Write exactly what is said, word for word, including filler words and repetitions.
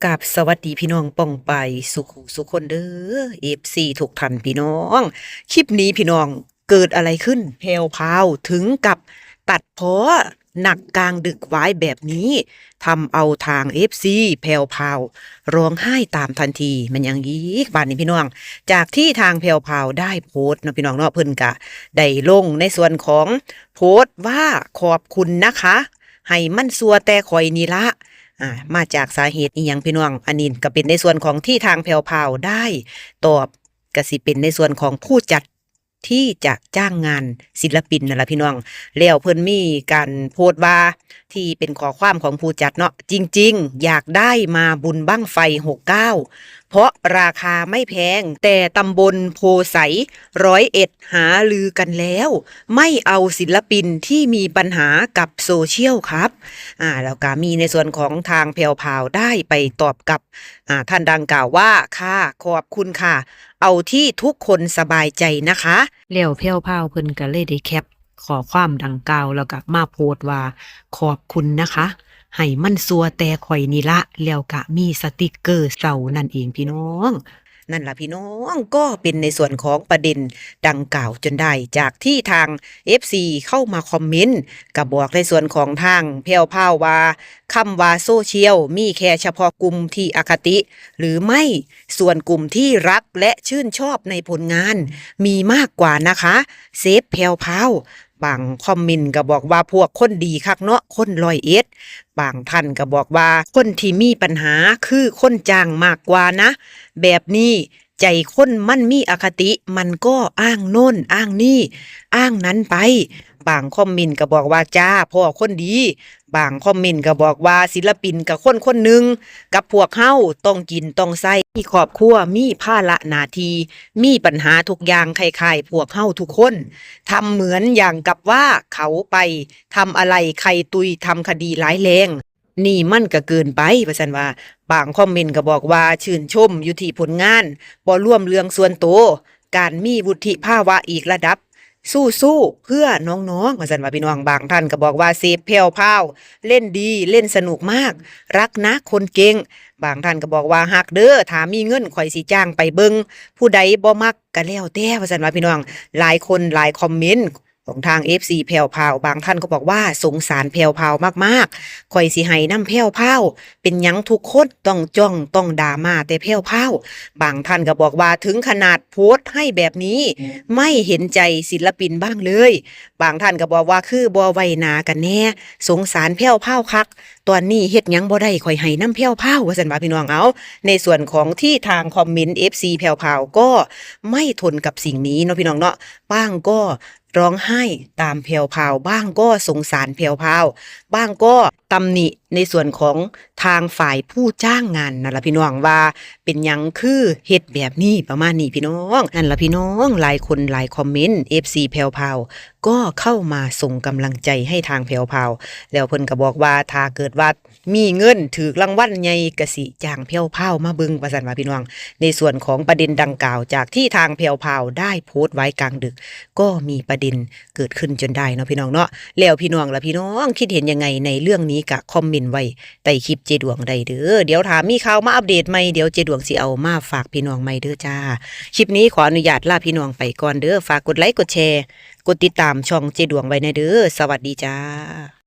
กับสวัสดีพี่น้องป้องไปสุขุสุคนเด้อ เอฟซี ทุกท่านพี่น้อง คลิปนี้พี่น้องเกิดอะไรขึ้น แพรวพราวถึงกับตัดพ้อหนักกลางดึกไว้แบบนี้ทำเอาทาง เอฟซี แพรวพราวร้องไห้ตามทันที มันยังอีกบาดนี้พี่น้อง จากที่ทางแพรวพราวได้โพสต์เนาะพี่น้องเนาะ เพิ่นกะได้ลงในส่วนของโพสต์ว่าขอบคุณนะคะ ให้มันซัวแต่ข่อยนี่ละ อ่า มาจากสาเหตุอีหยังพี่น้อง อันนี้ก็เป็นในส่วนของที่ทางแพรวพราวได้ตอบ ก็สิเป็นในส่วนของผู้จัดที่จะจ้างงานศิลปินนั่นล่ะพี่น้อง แล้วเพิ่นมีการโพสต์ว่าที่เป็นข้อความของผู้จัดเนาะ จริงๆ อยากได้มาบุญบั้งไฟ หกเก้า เพราะราคาไม่แพง แต่ตำบลโพไส ร้อยเอ็ด หาลือกันแล้ว ไม่เอาศิลปินที่มีปัญหากับโซเชียลครับ อ่า แล้วก็มีในส่วนของทางแพรวพราวได้ไปตอบกับ อ่า ท่านดังกล่าวว่า ค่ะ ขอบคุณค่ะ เอาที่ทุกคนสบายใจนะคะ แล้วแพรวพราวเพิ่นก็เลยได้แคปข้อความดังกล่าว แล้วก็มาโพสต์ว่า ขอบคุณนะคะ ให้มันซัวแต่ข่อยนี่ละ แล้วก็มีสติกเกอร์เศร้านั่นเองพี่น้อง นั่นล่ะพี่น้อง ก็เป็นในส่วนของประเด็นดังกล่าวจนได้ จากที่ทาง เอฟซี เข้ามาคอมเมนต์ ก็บอกในส่วนของทางแพรวพราวว่า คำว่าโซเชียลมีแค่เฉพาะกลุ่มที่อคติ หรือไม่ ส่วนกลุ่มที่รักและชื่นชอบในผลงาน มีมากกว่านะคะ เซฟแพรวพราว บางคอมเมนต์ก็บอกว่าพวกคนดีคักเนาะ คนร้อยเอ็ด บางท่านก็บอกว่าคนที่มีปัญหาคือคนจ้างมากกว่านะ แบบนี้ใจคนมันมีอคติ มันก็อ้างโน่นอ้างนี่ อ้างนั้นไป บางคอมเมนต์ก็บอกว่า จ้า พ่อคนดี บางคอมเมนต์ก็บอกว่าศิลปินก็คนคนหนึ่ง กับพวกเฮาต้องกินต้องใช้ มีครอบครัว มีภาระหน้าที่ มีปัญหาทุกอย่างคล้ายๆพวกเฮาทุกคน ทำเหมือนอย่างกับว่าเขาไปทำอะไรใครตุย ทำคดีร้ายแรง นี่มันก็เกินไป ว่าซั่นว่า บางคอมเมนต์ก็บอกว่าชื่นชมอยู่ที่ผลงาน บ่รวมเรื่องส่วนตัว การมีวุฒิภาวะอีกระดับ สู้ๆ เพื่อน้องๆ ว่าซั่นว่าพี่น้อง บางท่านก็บอกว่าเซฟแพรวพราว เล่นดี เล่นสนุกมาก รักนะคนเก่ง บางท่านก็บอกว่าฮักเด้อ ถ้ามีเงินข่อยสิจ้างไปเบิ่ง ผู้ใดบ่มักก็แล้วแต่ ว่าซั่นว่าพี่น้อง หลายคนหลายคอมเมนต์ของทาง เอฟซี แพรวพราว บางท่านก็บอกว่าสงสารแพรวพราวมากๆ ข่อยสิให้นำแพรวพราว เป็นหยังทุกคนต้องจ้องต้องด่ามาแต่แพรวพราว บางท่านก็บอกว่าถึงขนาดโพสต์ให้แบบนี้ ไม่เห็นใจศิลปินบ้างเลย บางท่านก็บอกว่าคือบ่ไว้หน้ากันแน่ สงสารแพรวพราวคัก ตอนนี้เฮ็ดหยังบ่ได้ ข่อยให้นำแพรวพราว ว่าซั่นว่าพี่น้อง เอา ในส่วนของที่ทางคอมเมนต์ เอฟซี แพรวพราว ก็ไม่ทนกับสิ่งนี้เนาะพี่น้องเนาะ บางก็ร้องไห้ตามแพรวพราว บางก็สงสารแพรวพราว บางก็ตำหนิในส่วนของทางฝ่ายผู้จ้างงานนั่นล่ะพี่น้อง ว่าเป็นหยังคือเฮ็ดแบบนี้ ประมาณนี้พี่น้อง นั่นล่ะพี่น้อง หลายคนหลายคอมเมนต์ เอฟซี แพรวพราว ก็เข้ามาส่งกำลังใจให้ทางแพรวพราว แล้วเพิ่นก็บอกว่าถ้าเกิดว่ามีเงินถืกรางวัลใหญ่ก็สิจ้างแพรวพราวมาเบิ่ง ว่าซั่นว่าพี่น้อง ในส่วนของประเด็นดังกล่าวจากที่ทางแพรวพราวได้โพสต์ไว้กลางดึก ก็มีประเด็นเกิดขึ้นจนได้เนาะพี่น้องเนาะ แล้วพี่น้องล่ะพี่น้องคิดเห็นยังไงในเรื่องนี้ ก็คอมเมนต์ไว้ใต้คลิปเจ๊ดวงได้เด้อ เดี๋ยวถ้ามีข่าวมาอัปเดตใหม่ เดี๋ยวเจ๊ดวงสิเอามาฝากพี่น้องใหม่เด้อจ้า คลิปนี้ขออนุญาตลาพี่น้องไปก่อนเด้อ ฝากกดไลค์กดแชร์ กดติดตามช่องเจ๊ดวงไว้แน่เด้อ สวัสดีจ้า